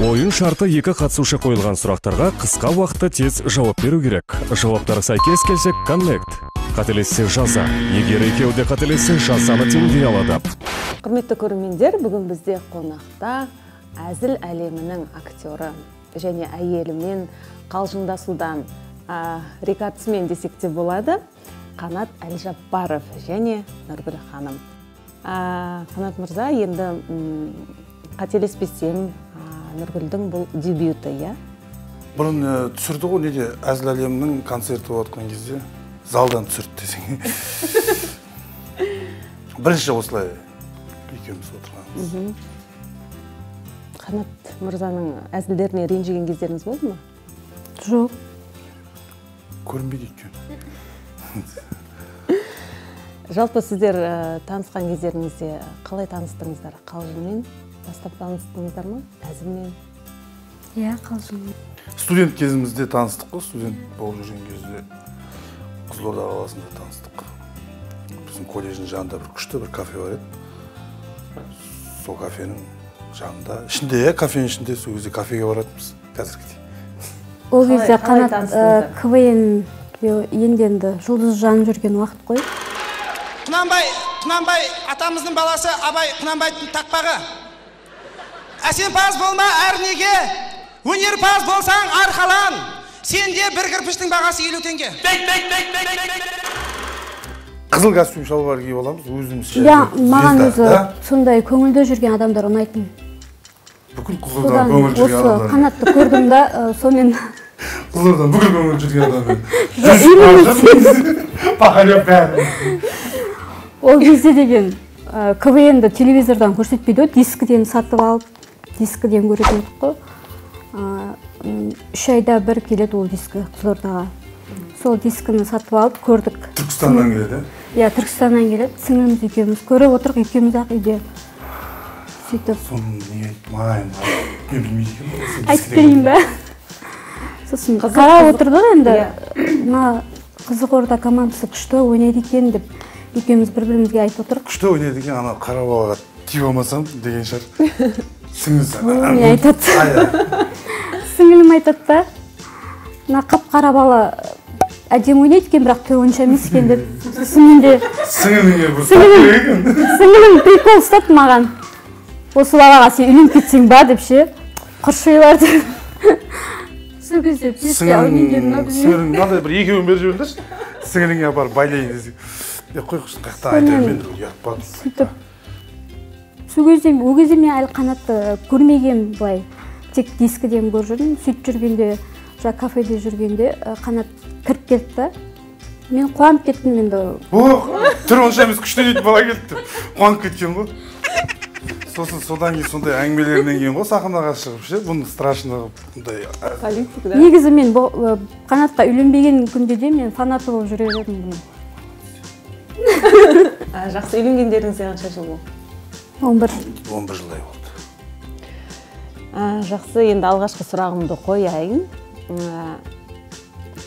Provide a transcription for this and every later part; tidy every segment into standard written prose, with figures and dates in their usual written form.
Ойын шарты: екі қатысушы қойылған сұрақтарға қысқа уақытта тез жауап беру керек. Жауаптары сәйкес келсе, коннект. Қателессе, жаза. Егер екеуі де қателессе, жазаны теңдей алады. Құрметті көрермендер, бүгін бізде қонақта әзіл әлемінің актері және әйелімен қалжыңдасудан рекордсмен десек те болады, Қанат Әлжаппаров және Нұргүл ханым. Қанат мырза, енді қателеспесем, Нұргүлдің бұл дебюті, иә? Бұрын түсірді ғой, неде, әзіл әлемнің концерті болып жатқан кезде залдан түсірді десең. Бірінші осылай екеуміз отырғанбыз. Қанат мырзаның әзілдеріне ренжіген кездеріңіз болды ма? Жоқ. Көрінбейді өйткені. Жалпы сіздер танысқан кездеріңізде қалай таныстыңыздар? Қалжыңмен бастап таныстыңыздар ма? Әзілмен? Иә, қалжыңмен. Студент кезімізде таныстық қой, студент болып жүрген кезде Қызылорда қаласында таныстық. Біздің колледждің жанында бір күшті бір кафе бар еді. Сол кафенің жанында, ішінде, кафенің ішінде, сол кезде кафеге баратынбыз қазіргідей. Ол кезде Қанат КВН енді жұлдыз жанып жүрген уақыт қой. Құнанбай, Құнанбай атамыздың баласы Абай Құнанбайдың тақпағы. Әсемпаз болма әрнеге, өнерпаз болсаң арқалан. Сенде бір кірпіштің бағасы 50 теңге. Қызыл костюм шалбар киіп аламыз, өзіміз. Иә, маған өзі сондай көңілді жүрген адамдар ұнайтын. Бүкіл Қызылордадан көңілді жүрген адамдар. Осы Қанатты көрдім да, сонымен. Қызылордадан бүкіл көңілді жүрген адамдар. Пахарев бәрі. Ол кезде деген КВН-ді телевизордан көрсетпейді ғой, дискіден сатып алып, дискіден көретін едік қой. 3 айда бір келеді ол дискі Қызылордаға. Сол дискіні сатып алып көрдік. Түркістаннан келеді? Иә, Түркістаннан келеді. Сіңіліміз екеуміз көріп отырық, екеуміз ақ үйде. Сөйтіп. Соны не айтмаймын, мен білмейді екенмін. Айтып берейін ба? Сосын қарап отырдық енді. Мына Қызылорда командасы күшті ойнайды екен деп екеуміз бір-бірімізге айтып отырық. Күшті ойнайды екен, ана қара балаға тиіп алмасам деген шығар. Сіңілісі. Мен айтады. Сіңілім айтады да, мына қап-қара бала әдемі ойнайды екен, бірақ түрі онша емес екен деп. Сосын мен де сіңіліңе бір сіңілім прикол ұстады маған. Осы балаға сен үйленіп кетсең ба деп ше, құршилар деп. Сол кезде сіңілің мынандай бір екеуін беріп жіберіңдерші. Сіңіліңе апарып байлайын десең. Қой құрсын, қаяқтан айта бермеңдер, ұят па? Сөйтіп. Сол кезде, ол кезде мен әлі Қанатты көрмегенмін былай. Тек дискіден көріп жүрдім. Сөйтіп жүргенде, жаңа кафеде жүргенде Қанат кіріп келді да. Мен қуанып кеттім енді. Ох, түрі онша емес, күшті дейтін бала келді деп. Қуанып кеткен ғой. Сосын содан кейін сондай әңгімелерінен кейін ғой сахнаға шығып ше, бұны страшно қылып, бұндай политик, да? Негізі мен Қанатқа үйленбеген күнде де мен фанаты болып жүре бердім бұның. Жақсы, үйленгендеріңізге қанша жыл болды? 11. 11 жылдай болды. Жақсы, енді алғашқы сұрағымды қояйын.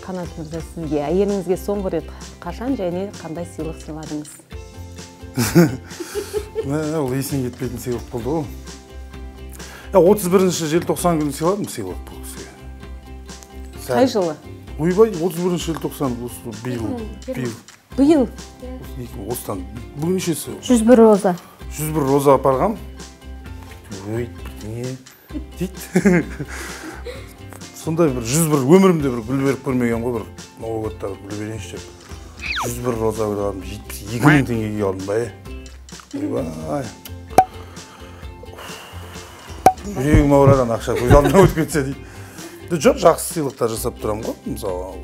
Қанат мырза, сізге әйеліңізге соңғы рет қашан және қандай сыйлық сыйладыңыз? Ол есінен кетпейтін сыйлық болды ғой. 31 желтоқсан күні сыйладым сыйлық бұл кісіге. Қай жылы? Ойбай, 31 желтоқсан, осы биыл. Биыл. Биыл? Осыдан. Бүгін нешесі? 101 роза. 101 роза апарғам. Ой, не дейді. Сондай бір 101 өмірімде бір гүл беріп көрмеген ғой, бір Новый годта гүл берейінші деп. 101 роза гүл алдым, 72 мың теңгеге алдым ба, е? Ойбай. Жүрегім ауырады, ана ақша көз алдымнан өтіп кетсе дейді. Жоқ, жақсы сыйлықтар жасап тұрамын ғой, мысалы.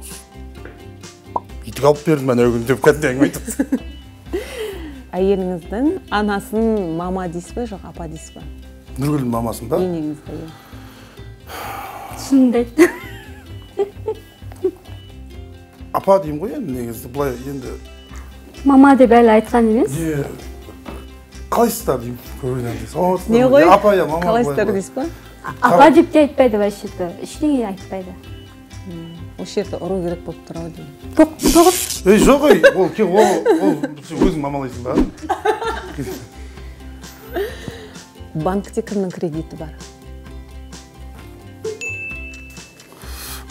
Итік алып бердім әнеу күні деп кәдімгі әңгіме айтады. Әйеліңіздің анасын мама дейсіз бе, жоқ апа дейсіз бе? Нұргүлдің мамасын ба? Енеңізді, иә. Шынымды айтты. Апа деймін ғой енді негізі, былай енді. Мама деп әлі айтқан емес. Не, қалайсыздар деймін, көбінен андай. Саламатсыздар Не ма? ғой? Апа, я, мама, Қалайсыздар былай, дейсіз ба? Апа деп те айтпайды вообще-то, ештеңе айтпайды. Осы жерде ұру керек болып тұр ау деймін. Тоғыз. Ей, жоқ, ей, ол ке, ол, ол, сен өзің мамалайсың ба? Банкте кімнің кредиті бар?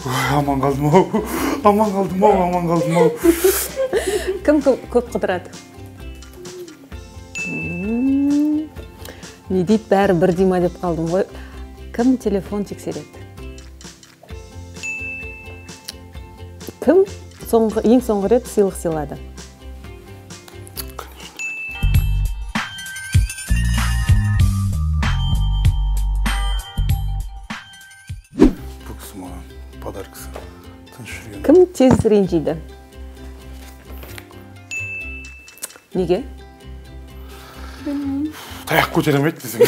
Аман қалдым ау, аман қалдым ау, аман қалдым ау. Кім көп қыдырады? Не дейді, бәрі бірдей ма деп қалдым ғой. Кім телефон тексереді? Кім ең соңғы рет сыйлық сыйлады? Бұл кісі маған подаркасы. Тыныш жүрген. Кім тез ренжиді? Неге? Таяқ көтере алмайды десең.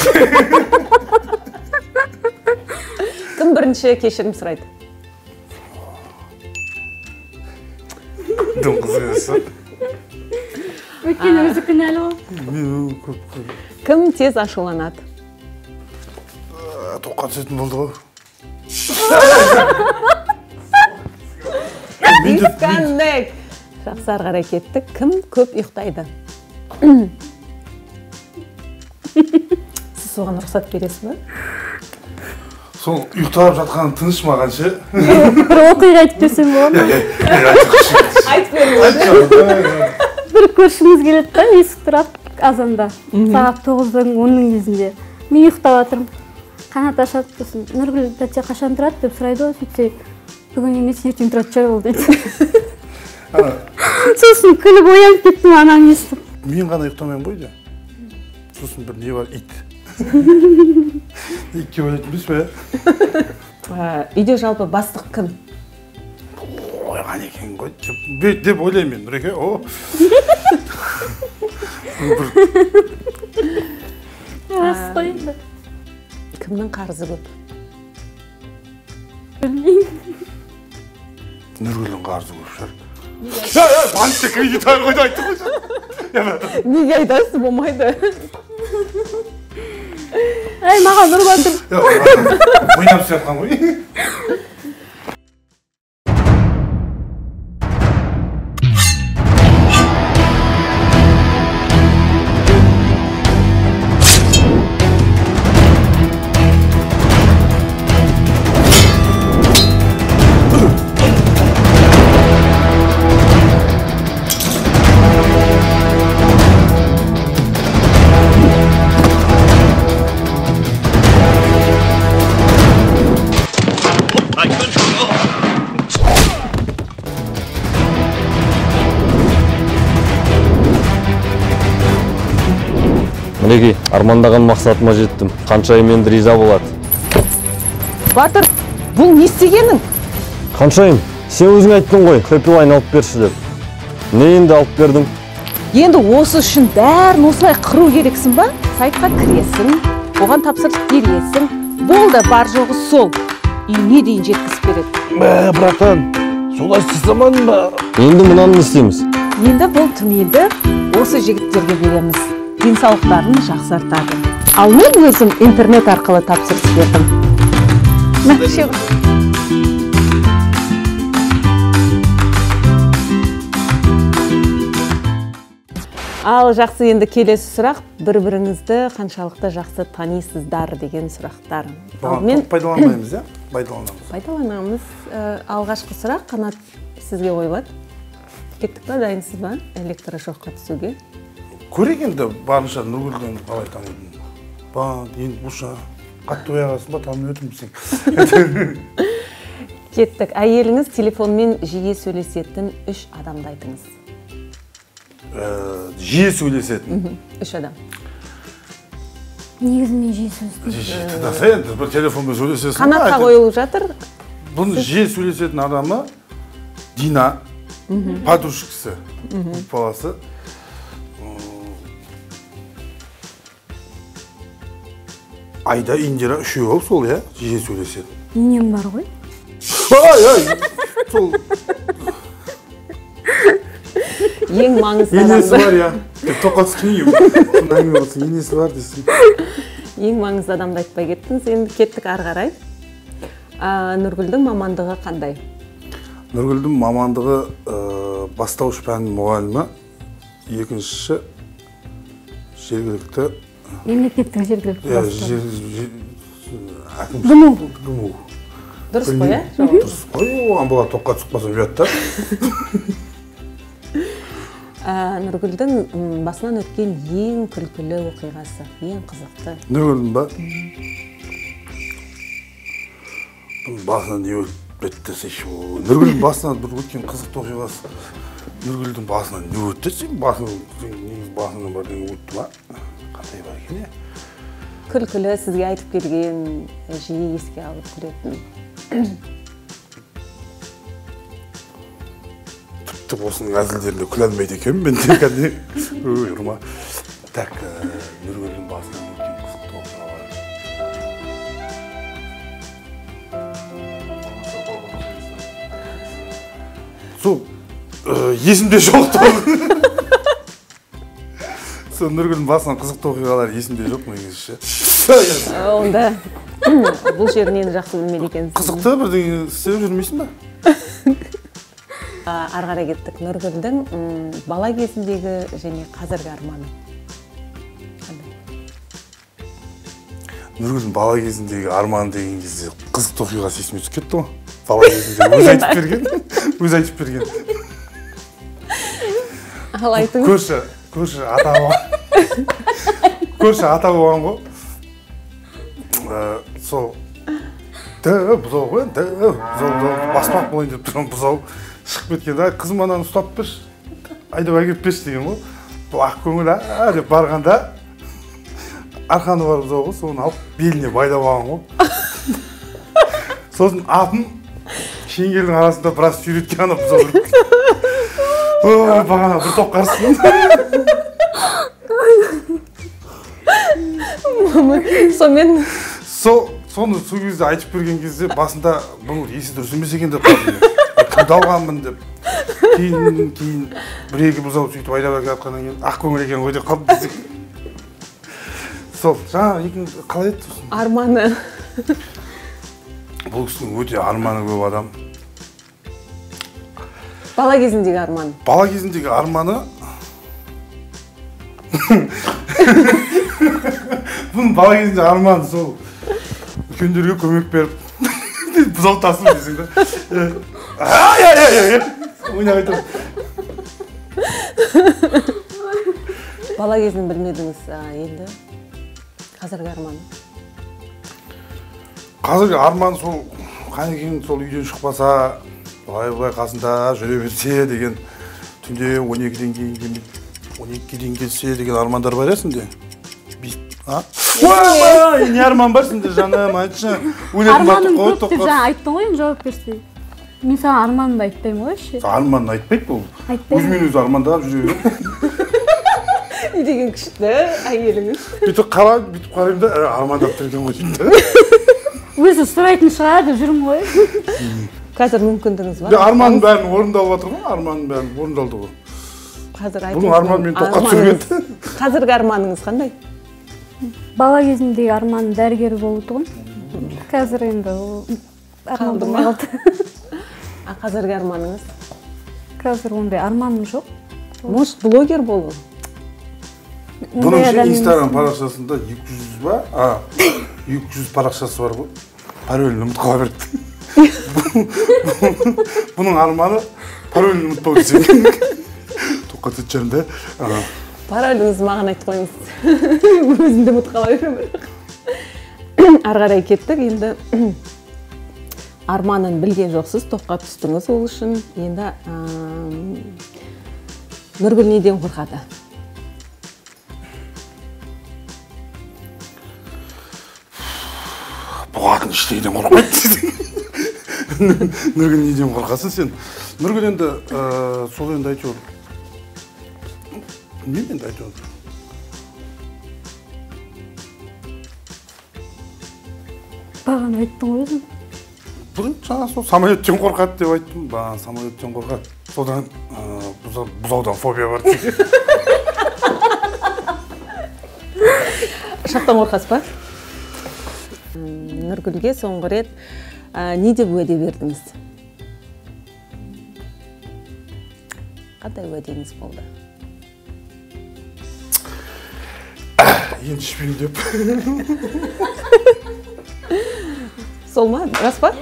Кім бірінші кешірім сұрайды? Дым қызық емес. Өйткені өзі кінәлі ол. Кім тез ашуланады? Тоққа түсетін болды ғой. Дисконнект. Жақсы, ары қарай кеттік. Кім көп ұйықтайды? Сіз соған рұқсат бересіз бе? Сол ұйықтап жатқан тыныш маған ше. Бір оқиға айтып берсем болады ма? Айтып беріңіз. Бір көршіміз келеді да, есік тұрады азанда. Сағат 9-дың 10-ның кезінде. Мен ұйықтап жатырмын. Қанат ашады, сосын Нұргүл тәте қашан тұрады деп сұрайды ғой, сөйтсе бүгін емес, ертең тұрады шығар ол дейді. Сосын күліп оянып кеттім ананы естіп. Мен ғана ұйықтамаймын ғой үйде. Сосын бір не бар, ит. Итке ойлайтын білесіз бе? Үйде жалпы бастық кім? Ойған екен ғой деп ойлаймын мен, Нұреке. О. Рас қой енді. Кімнің қарызы көп? Білмеймін. Нұргүлдің қарызы көп шығар. Банкте кредит бар ғой деп айттым ғой. Неге айтасыз, болмайды. Әй, маған ұрып жатыр. Ойнап жатқан ғой. Мінекей, армандаған мақсатыма жеттім. Қаншайым енді риза болады. Батыр, бұл не істегенің? Қаншайым, сен өзің айттың ғой, Happy Line алып берші деп. Не енді алып бердім? Енді осы үшін бәрін осылай қыру керексің ба? Сайтқа кіресің, оған тапсырыс бересің. Болды, бар жоғы сол. Үйіне дейін жеткізіп береді. Мә, братан, солай істей ба? Енді мынаны не істейміз? Енді бұл түмеді осы жігіттерге береміз. Денсаулықтарын жақсартады. Ал мен өзім интернет арқылы тапсырыс бердім. Ал жақсы, енді келесі сұрақ, бір-біріңізді қаншалықты жақсы танисыздар деген сұрақтар. Мен пайдаланбаймыз, иә? Пайдаланамыз. Пайдаланамыз. Алғашқы сұрақ Қанат сізге қойылады. Кеттік па, дайынсыз ба электрошокқа түсуге? Көрейік енді барынша Нұргүлден қалай танитын. Ба, енді бұша қатты ояғасың ба, танымай өтім десең. Кеттік. Әйеліңіз телефонмен жиі сөйлесетін 3 адамды айтыңыз. Жиі сөйлесетін? 3 адам. Негізі мен жиі сөйлесетін. Енді бір телефонмен сөйлесесің. Қанатқа қойылып жатыр. Бұны жиі сөйлесетін адамы Дина, подружкасы, баласы. Айда, Индира үшеуі ол сол, иә, жиі сөйлеседі. Енем бар ғой. Ай, ай, сол. Ең маңызды адамды. Енесі бар, иә. Деп тоққа түскен әңгіме болсын, енесі бар десін. Ең маңызды адамды айтпай кеттіңіз, енді кеттік ары қарай. Нұргүлдің мамандығы қандай? Нұргүлдің мамандығы бастауыш пән мұғалімі, екіншісі жергілікті мемлекеттік жергілікті ГМУ. Дұрыс қой, ә? Дұрыс қой, оған бола тоққа түсіп қалса ұят та. Нұргүлдің басынан өткен ең күлкілі оқиғасы, ең қызықты. Нұргүлдің ба? Басынан не өтті десейші. Нұргүлдің басынан бір өткен қызықты оқиғасы. Нұргүлдің басынан не өтті десең, басынан бірдеңе өтті ма? Қандай бар екен, е? Күлкілі сізге айтып келген, жиі еске алып күлетін. Тіпті осының әзілдеріне күле алмайды екенмін мен де кәдімгі. Өй, ұрма. Так, Нұргүлдің басынан өткен қызықты оқиғалар. Сол, есімде жоқ тұғын. Сол Нұргүлдің басынан қызықты оқиғалар есімде жоқ негізі ше. Онда бұл жерінен жақсы білмейді екенсіз. Қызықты бірдеңе істеп жүрмейсің ба? Ары қарай кеттік. Нұргүлдің бала кезіндегі және қазіргі арманы. Қандай? Нұргүлдің бала кезіндегі арманы деген кезде қызықты оқиғасы есіме түсіп кетті ғой. Бала кезінде өзі айтып берген. Өзі айтып берген. Ал айтыңыз. Көрші ата болған. Көрші ата болған ғой. Сол бұзау ғой, бұзау баспақ болайын деп тұрған бұзау шығып кеткен да, қызым ананы ұстап берші, айдап әкеліп берші деген ғой. Бұл ақ көңіл а деп барғанда арқаны бар бұзау ғой, соны алып беліне байлап алған ғой. Сосын атын шеңгелдің арасында біраз сүйреткен ана бұзау. Ой, бағана бір тоқ қарсы. Сонымен соны сол кезде айтып берген кезде басында бұл есі дұрыс емес екен деп қалдым. Кімді алғанмын деп. Кейін бір-екі бұзау сөйтіп айдап әкеліп жатқаннан кейін ақ көңіл екен ғой деп қалдым десек. Сол, жаңа екі қалай еді сосын? Арманы. Бұл кісінің өте арманы көп адам. Бала кезіндегі арманы. Бала кезіндегі арманы. Бұның бала кезінде арманы сол үлкендерге көмек беріп бұзау тасу дейсің да. Ай-ай-ай-ай! Ойнап айтамын. Бала кезін білмедіңіз, енді қазіргі арманы? Қазіргі арман сол қанекең сол үйден шықпаса, былай-былай қасында жүре берсе деген, түнде 12-ден кейін 12-ге дейін келсе деген армандар бар есінде? Ой, не арман бар сенде, жаным, айтшы. Арманым көп деп жаңа айттың ғой, енді жауап берсең. Мен саған арманымды айтпаймын ғой ше. Арманын айтпайды бұл. Өзімен өзі армандап жүре береді. Не деген күшті әйеліңіз. Бүйтіп қарап, бүйтіп қараймын да, армандап тұр екен ғой деймін. Өзі сұрайтын шығар деп жүрмін ғой. Қазір мүмкіндігіңіз бар. Арманның бәрін орындалып жатыр ғой, арманның бәрін орындалды ғой. Қазір айтыңыз. Бұның арманы мені тоққа түсірген. Қазіргі арманыңыз қандай? Бала кезімдегі арманым дәрігер болу тұғын. Қазір енді ол арман болмай қалды. А қазіргі арманыңыз? Қазір ондай арманым жоқ. Может, блогер болу? Бұның ше Инстаграм парақшасында 200 ба? А, 200 парақшасы бар ғой. Паролін ұмытып қала берді. Бұның арманы паролін ұмытпау десең. Тоққа түсетін да. Пароліңізді маған айтып қойыңыз. Өзім де ұмытып қала беремін. Ары қарай кеттік. Енді арманын білген жоқсыз, тоққа түстіңіз ол үшін. Енді Нұргүл неден қорқады? Бұғатын ештеңеден қорқпайды. Нұргүл неден қорқасың сен? Нұргүл енді сол енді әйтеуір. Білмеймін енді әйтеуір. Бағана айттың ғой өзің. Бұрын жаңа сол самолеттен қорқады деп айттым. Бағана самолеттен қорқады. Содан бұзаудан фобия бар деген. Ұшақтан қорқасыз ба? Нұргүлге соңғы рет не деп уәде бердіңіз? Қандай уәдеңіз болды? Енді ішпеймін деп. Сол ма? Рас па?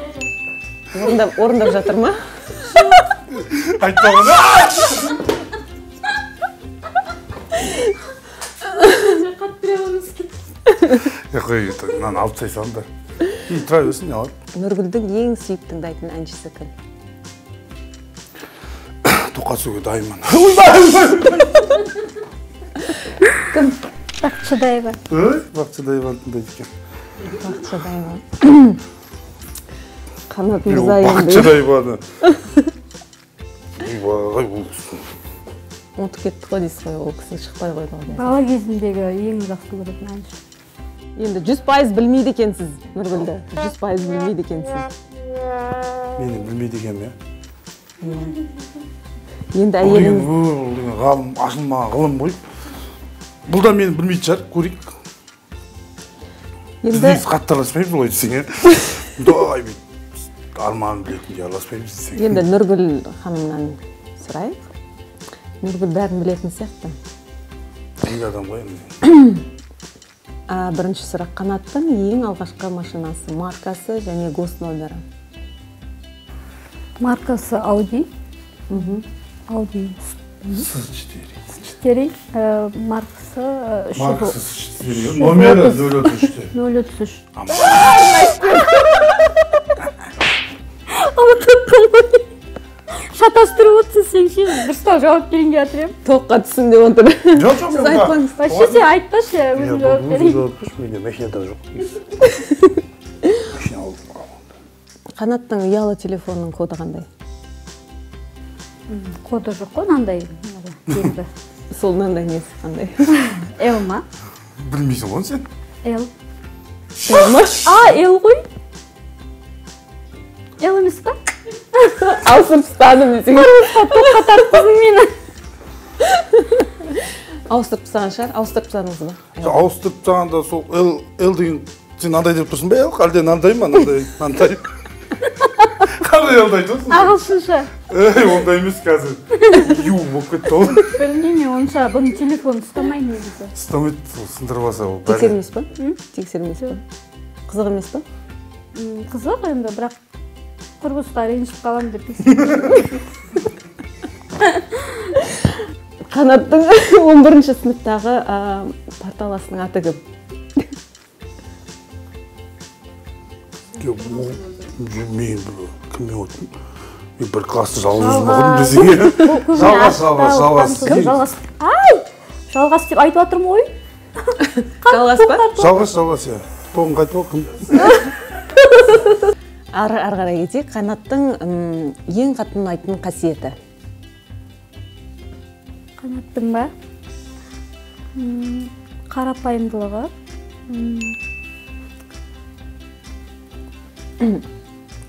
Орындап жатыр ма? Айтпаған. Қой, мынаны алып тастай салыңдар. Тұра берсін, не алады. Нұргүлдің ең сүйіп тыңдайтын әншісі кім? Тоқа түсуге дайынмын. Кім? Бақыт Шадаева. Бақыт Шадаеваны тыңдайды екен. Бақыт Шадаева. Қанат Мырза енді. Бақыт Шадаеваны. Ойбай, ол кісі. Ұмытып кетті ғой дейсіз ғой, ол кісі шықпай қойды ғой. Бала кезімдегі ең жақсы көретін әнші. Енді 100% білмейді екенсіз, Нұргүлді. 100% білмейді екенсіз. Мені білмейді екенмін, иә? Енді әйеліңіз... Бұл деген ғалым, ашылмаған ғылым ғой. Бұл да мені білмейтін шығар, көрейік. Біз негізі қатты араласпаймыз олай десең, иә? Құдай бүйтіп арманын білетіндей араласпаймыз десең. Енді Нұргүл ханымнан сұрайық. Нұргүл бәрін білетін сияқты. Әйел адам ғой енді. Бірінші сұрақ. Қанаттың ең алғашқы машинасы, маркасы және гос номері? Маркасы Audi. Audi С4. С4. Маркасы Маркасы С4. Номері 033. 033. Ұмытып қалдым. Шатастырып отырсың сен ше, дұрыстау жауап берейін деп жатыр едім. Тоққа түссін деп отыр. Жоқ, жоқ, сіз айтпаңыз. Вообще сен айтпашы, өзім жауап берейін. Жауап берші, менде машинада жоқ. Машина алдым. Қанаттың ұялы телефонының коды қандай? Коды жоқ қой, мынандай. Сол мынандай несі қандай? Л ма? Білмейсің ғой сен. Л. Л ма? А, Л ғой. Л емес па? Ауыстырып тастадым десең. Құрылысқа тоққа тартқызың мені. Ауыстырып тастаған шығар, ауыстырып тастадыңыз ба? Ауыстырып тастағанда сол Л деген сен мынандай деп тұрсың ба? Л әлде мынандай ма? Мынандай, мынандай. Қандай Л-ды айтып отырсың? Ағылшынша. Ей, ондай емес қазір. Ю болып кетті ол. Білмеймін, онша бұның телефонын ұстамаймын негізі. Ұстамайды, сол сындырып алса ол. Тексермейсіз ба? Тексермейсіз ба? Қызық емес па? Қызық енді, бірақ құрбысқа ренжіп қаламын деп тексермеймін. Қанаттың 11-ші сыныптағы парталасының аты кім? Жоқ, мен кіммен отырмын? Мен бір классты жалғыз өзім оқыдым десең. Жалғас, жалғас, жалғас. Жалғас. Ай! Жалғас деп айтып жатырмын ғой. Жалғас па? Жалғас, жалғас, иә. Тоғын қайтып ал, кім? Ары қарай кетейік. Қанаттың ең қатты ұнайтын қасиеті? Қанаттың ба? Қарапайымдылығы.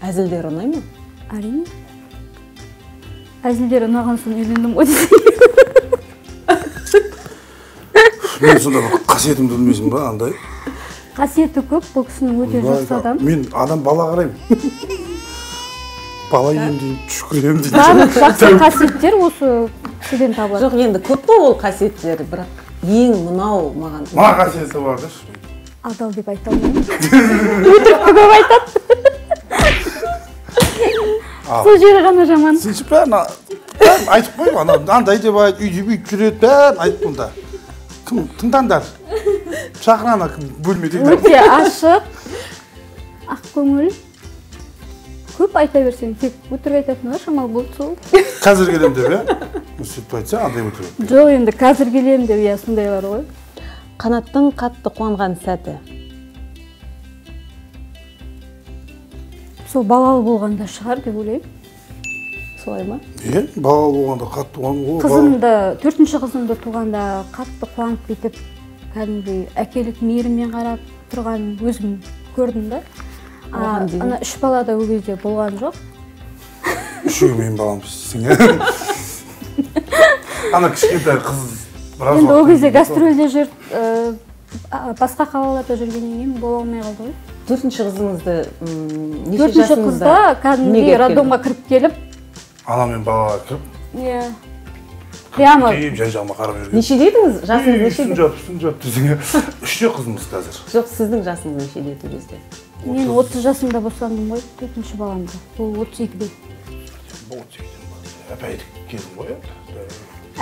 Әзілдері ұнай ма? Әрине. Әзілдері ұнаған соң үйлендім ғой. Мен сонда бір қасиетімді білмейсің ба, андай? Қасиеті көп, бұл кісінің өте жақсы адам. Мен адам бала қараймын. Бала емдеймін, түшкіремін дейді. Барлық жақсы қасиеттер осы кісіден табылады. Жоқ, енді көп қой ол қасиеттер, бірақ ең мынау маған. Мына қасиеті бар деші. Адал деп айта алмаймын. Өтірікті көп айтады. Сол жері ғана жаман. Сен ше бәрін айтып қой, андай деп айт, үйде бүйтіп жүреді, бәрін айт бұнда. Кім тыңдаңдар? Шақыр ана кім бөлмеде. Өте ашық, ақкөңіл. Көп айта берсең, тек өтірік айтатындар шамалы болды сол. Қазір келем деп, иә? Сөйтіп айтса, андай өтірік. Жоқ, енді қазір келем деп, иә, сондайлар ғой. Қанаттың қатты қуанған сәті? Сол балалы болғанда шығар деп ойлаймын. Солай ма? Е, балалы болғанда қатты қуанған. Қызымды, 4-ші қызымды туғанда қатты қуанып бүйтіп, кәдімгідей әкелік мейіріммен қарап тұрған өзім көрдім да. Ана 3 бала да ол кезде болған жоқ. Үшеуі менің балам десең, иә? Ана кішкентай қыз біраз Енді ол уақыт кезде гастрольде жүріп, басқа қалаларда жүргеннен кейін бола алмай қалды ғой. 4-ші қызыңызды неше 4-ші жасыңызда қызда кәдімгідей роддомға кіріп келіп, ана мен балаға кіріп, иә, Прямо. Жан жағыма қарап жүрген. Нешеде едіңіз? Жасыңыз нешеде? Үстін жап, десең. 3-те қызымыз қазір. Жоқ, сіздің жасыңыз нешеде еді ол кезде? Мен 30 жасымда босандым ғой, 4-ші баламды. Ол 32-де. 32-ден әпәйдік келдің ғой енді.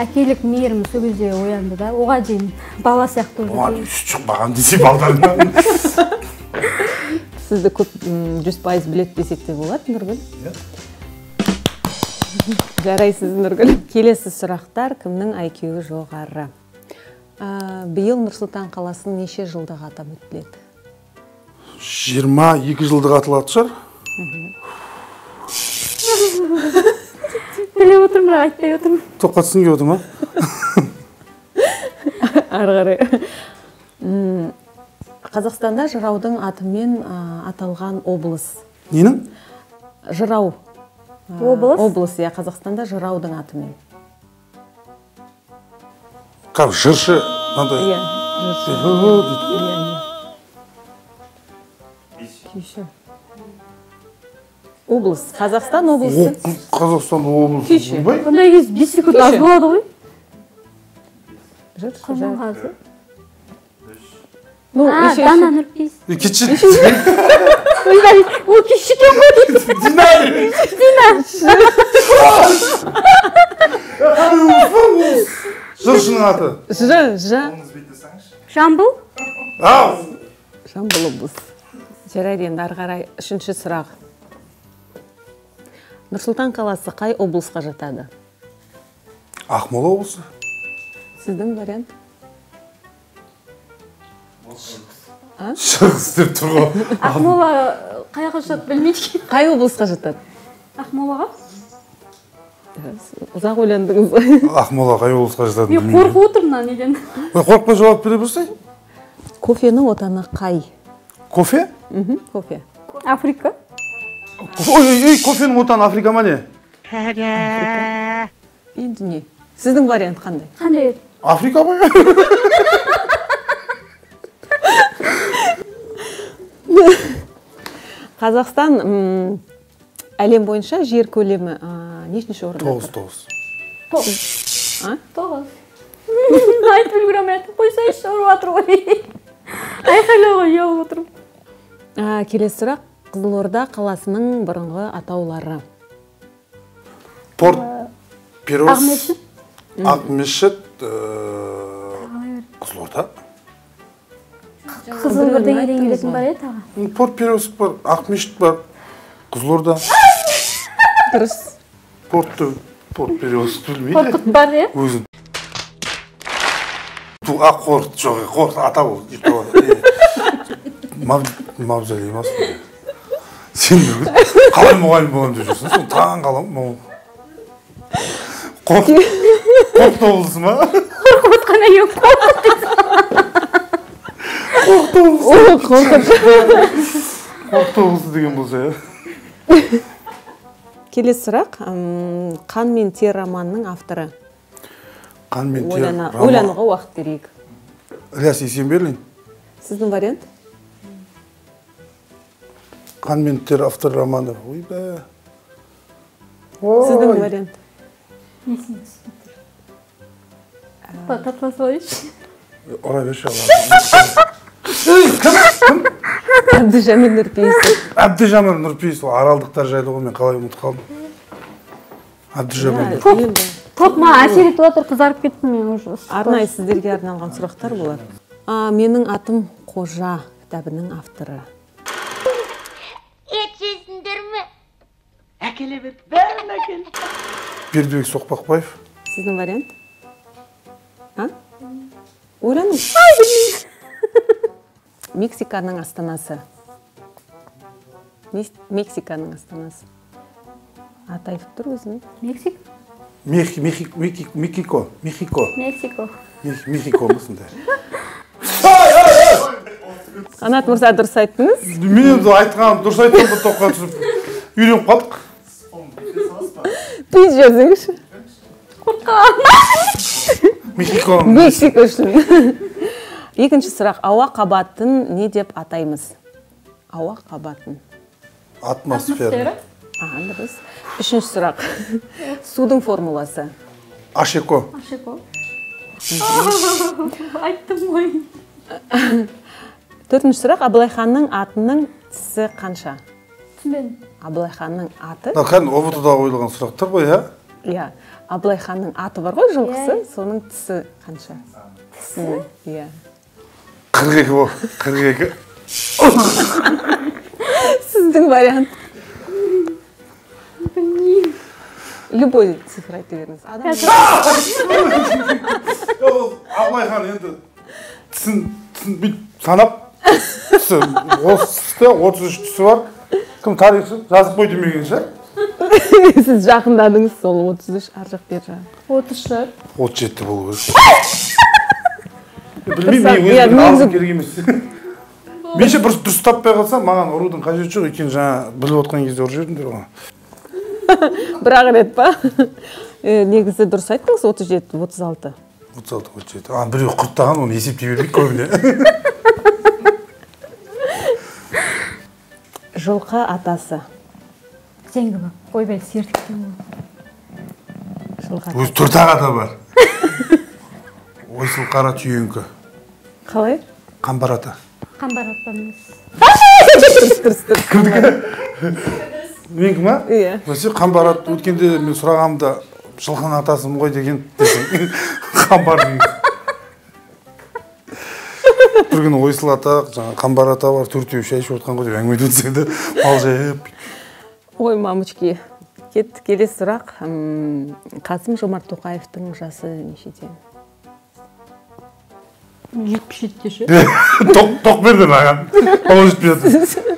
Әкелік мейірім сол кезде оянды да. Оға дейін бала сияқты болды. Оған сүт шықпаған десе балдарынан. Сізді көп 100% біледі десек те болады, Нұргүл. Иә. Жарайсыз, Нұргүл. Келесі сұрақтар кімнің IQ-і жоғары? Биыл Нұр-Сұлтан қаласының неше жылдығы атап өтіледі? 22 жылдығы аталатын шығар. Біліп отырмын, бірақ айтпай отырмын. Тоққа түскім келіп отыр ма? Ары қарай. Қазақстанда жыраудың атымен аталған облыс. Ненің? Жырау. Облыс? Облыс, иә, Қазақстанда жыраудың атымен. Қап, жыршы мынандай. Иә, жыршы. Күйші. Облыс, Қазақстан облысы. Қазақстан облысы. Күйші. Бұндай кез 5 секунд аз болады ғой. Жыршы. Құрманғазы. Ну, Дана Нұрпейіс. Кетші. Ол күйші екен ғой. Дина. Дина. Жыршының аты. Ж, Ж. Жамбыл. Жамбыл облысы. Жарайды, енді ары қарай үшінші сұрақ. Нұр-Сұлтан қаласы қай облысқа жатады? Ақмола облысы. Сіздің вариант? Шығыс деп тұр ғой. Ақмола қайға жатады білмейді екен. Қай облысқа жатады? Ақмолаға? Ұзақ ойландыңыз. Ақмола қай облысқа жатады? Мен қорқып отырмын мына неден. Қорықпай жауап бере берсей. Кофенің отаны қай? Кофе? Кофе. Африка. Ой, ой, кофенің отаны Африка ма не? Енді не? Сіздің вариант қандай? Қандай? Африка ғой. Қазақстан әлем бойынша жер көлемі нешінші орында? 9. 9. Айтып үлгере алмай айтып қойсайшы, ұрып жатыр ғой. Айқайлауға ұялып отырмын. Келесі сұрақ. Қызылорда қаласының бұрынғы атаулары. Порт Перос. Ақмешіт. Ақмешіт, Қызылорда. Қызыл бірдеңе келетін бар еді аға. Порт Перос бар, Ақмешіт бар, Қызылорда. Дұрыс. Порт Перос білмейді. Қорқыт бар, е? Өзін. Қорқыт жоқ, қорқыт ата ол. Мавзолей ма? Сен қалай мұғалім боламын деп жүрсің, соны таң қаламын. Қорқыт облысы ма? Қорқып отқан әйел қорқыт дейсің. Қорқыт облысы. Қорқыт облысы деген болса, иә. Келесі сұрақ. Қан мен тер романының авторы. Қан мен тер роман. Ойлануға уақыт берейік. Ілияс Есенберлин. Сіздің вариант? Қан мен тер автор романы. Ойбай. Сіздің вариант? Татла салайыншы. Ұра берші Алла. Кім? Кім? Әбдіжәміл Нұрпейісов. Әбдіжәміл Нұрпейісов. Аралдықтар жайлы ғой, мен қалай ұмытып қалдым. Әбдіжәміл. Топ маған әсер етіп отыр, қызарып кеттім мен уже. Арнайы сіздерге арналған сұрақтар болады. Менің атым Қожа кітабының авторы. Ет жейсіңдер ме? Әкеле бер, бәрін әкел. Бердібек Соқпақбаев. Сіздің вариант? А? Ойланыңыз. Мексиканың астанасы. Мексиканың астанасы. Аты айтып тұр өзіне. Мексик? Мехико. Мехико. Мексико. Мехико ма сондай? Қанат мырза, дұрыс айттыңыз. Мен де айтқаным дұрыс айттым, бір тоққа түсіп үйреніп қалдық. Пиз жіберсеңізші. Қорқамын. Мехико. Мексика үшін. Екінші сұрақ. Ауа қабатын не деп атаймыз? Ауа қабатын. Атмосфера. Дұрыс. Үшінші сұрақ. Судың формуласы. Ашеко. Ашеко. Айттым ғой. Төртінші сұрақ. Абылай ханның атының тісі қанша? Түсінбедім. Абылай ханның аты. Кәдімгі ҰБТ-да қойылған сұрақтар ғой, иә? Иә. Абылай ханның аты бар ғой, жылқысы, соның тісі қанша? Тісі? Иә. 42 бол, 42. Сіздің вариант. Білмеймін. Любой цифр айта беріңіз. Абылай хан енді тісін бүйтіп санап, тісі осы тісті, 33 тісі бар. Кім тарихшы жазып қой демеген шығар. Сіз жақындадыңыз сол 33, ар жақ бер жақ. 34. 37 болу керек. Білмеймін, мен өзім алғым керек емес. Менше бір дұрыс таппай қалсам, маған ұрудың қажеті жоқ, өйткені жаңа біліп отқан кезде ұрып жібердіңдер ғой. Бір-ақ рет па? Негізі дұрыс айттыңыз, 37, 36. 36, 37. А, біреу құрттаған, оны есептей бермейді көбіне. Жылқы атасы. Зеңгі ба? Ойбай, сердіктен ол. Жылқы атасы. Өзі төрт-ақ ата бар. Ойсыл қара түйеңкі. Қалай? Қамбар ата. Қамбар ата емес. Дұрыс, дұрыс, дұрыс. Кімдікі? Менікі ма? Иә. Бәсе, Қамбар ата, өткенде мен сұрағанымда жылқының атасымын ғой деген десең. Қамбар деген. Бір күні Ойсыл ата, жаңа Қамбар ата бар, төртеуі шай ішіп отқан ғой деп әңгіме айтып өтсең де, мал жайып. Ой, мамочки. Кетті, келесі сұрақ. Қасым Жомарт Тоқаевтың жасы нешеде? 77-те ше. Тоқ берді маған. Ол 77.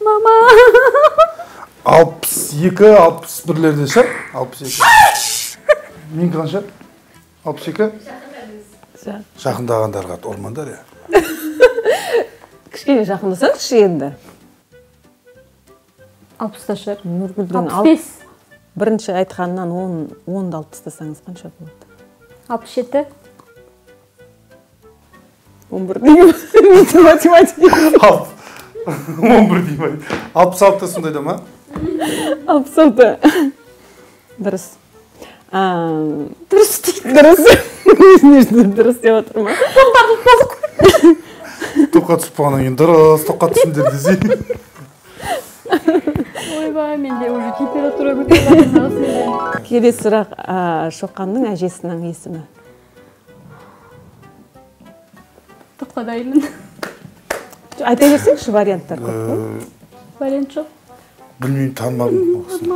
Мама. 62, 61-лерде шығар. 62. Менікі қанша? 62? Жақындағандарға ормандар, иә. Кішкене жақындасаңызшы енді. 60-та шығар. Нұргүлдің 65. Бірінші айтқаннан 10-ды алып тастасаңыз қанша болады? 67. 11 деймін. Математика. 11 деймін. 66 сондай да ма? 66. Дұрыс. Дұрыс дейді. Дұрыс. Дұрыс деп отыр ма? Тоққа түсіп болғаннан кейін дұрыс, тоққа түсіңдер десей. Ойбай, менде уже температура көтерілді. Келесі сұрақ, Шоқанның әжесінің есімі. Тоққадаймын. Айта берсеңізші, варианттар көп қой. Вариант жоқ. Білмеймін, танымадым ол кісіні.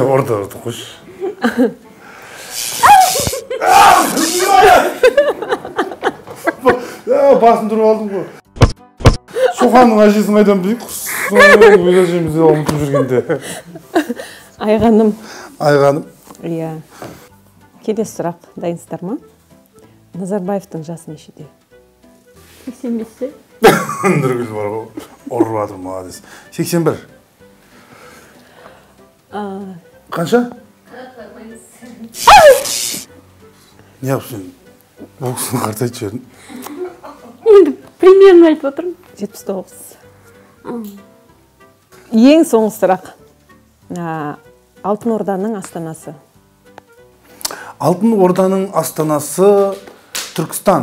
Орда, орда, қойшы. Басын тұрып алдым ғой. Шоқанның әжесін қайдан білейік? Өз әжемізді ұмытып жүргенде. Айғаным. Айғаным. Иә. Келесі сұрақ, дайынсыздар ма? Назарбаевтың жасы нешеде? 85-те. Нұргүл бар ғой, ұрып жатыр, молодец. 81. Қанша? Неғып сен бұл кісіні қартайтып жібердің? Енді примерно айтып отырмын. 79. Ең соңғы сұрақ. Алтын Орданың астанасы. Алтын Орданың астанасы Түркістан.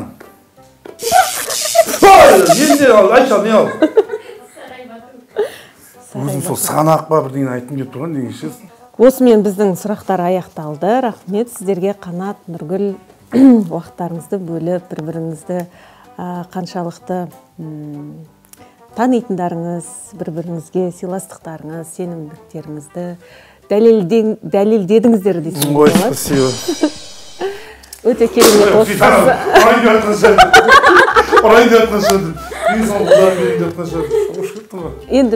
Енді ал, айтшы ал, не ал? Өзім сол сығанақ па бірдеңені айтқым келіп тұрған деген ше. Осымен біздің сұрақтар аяқталды. Рахмет сіздерге, Қанат, Нұргүл, уақыттарыңызды бөліп, бір-біріңізді қаншалықты танитындарыңыз, бір-біріңізге сыйластықтарыңыз, сенімдіктеріңізді дәлелдедіңіздер десем Ой, болады. спасибо. Өте керемет отбасы. Ұрайын деп жатқан шығар. Ең соңғы құдайым берейін деп жатқан шығар. Ұшып кеттім ғой. Енді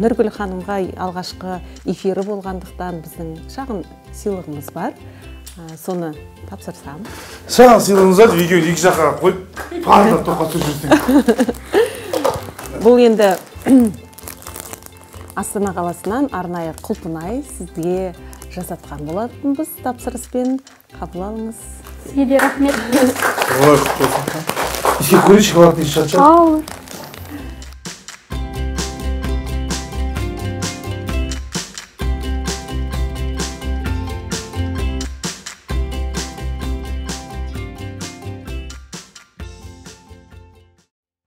Нұргүл ханымға алғашқы эфирі болғандықтан біздің шағын сыйлығымыз бар. Соны тапсырсам. Шағын сыйлығымыз бар, екеуін екі жаққа қойып, парда тоққа түсіріп жүрсең. Бұл енді Астана қаласынан арнайы құлпынай сізге жасатқан болатынбыз тапсырыспен. Қабыл алыңыз. Сізге де рахмет. Ой, құтты болсын. Иіскеп көрейінші, шоколадный иіс шығады. Ауыр.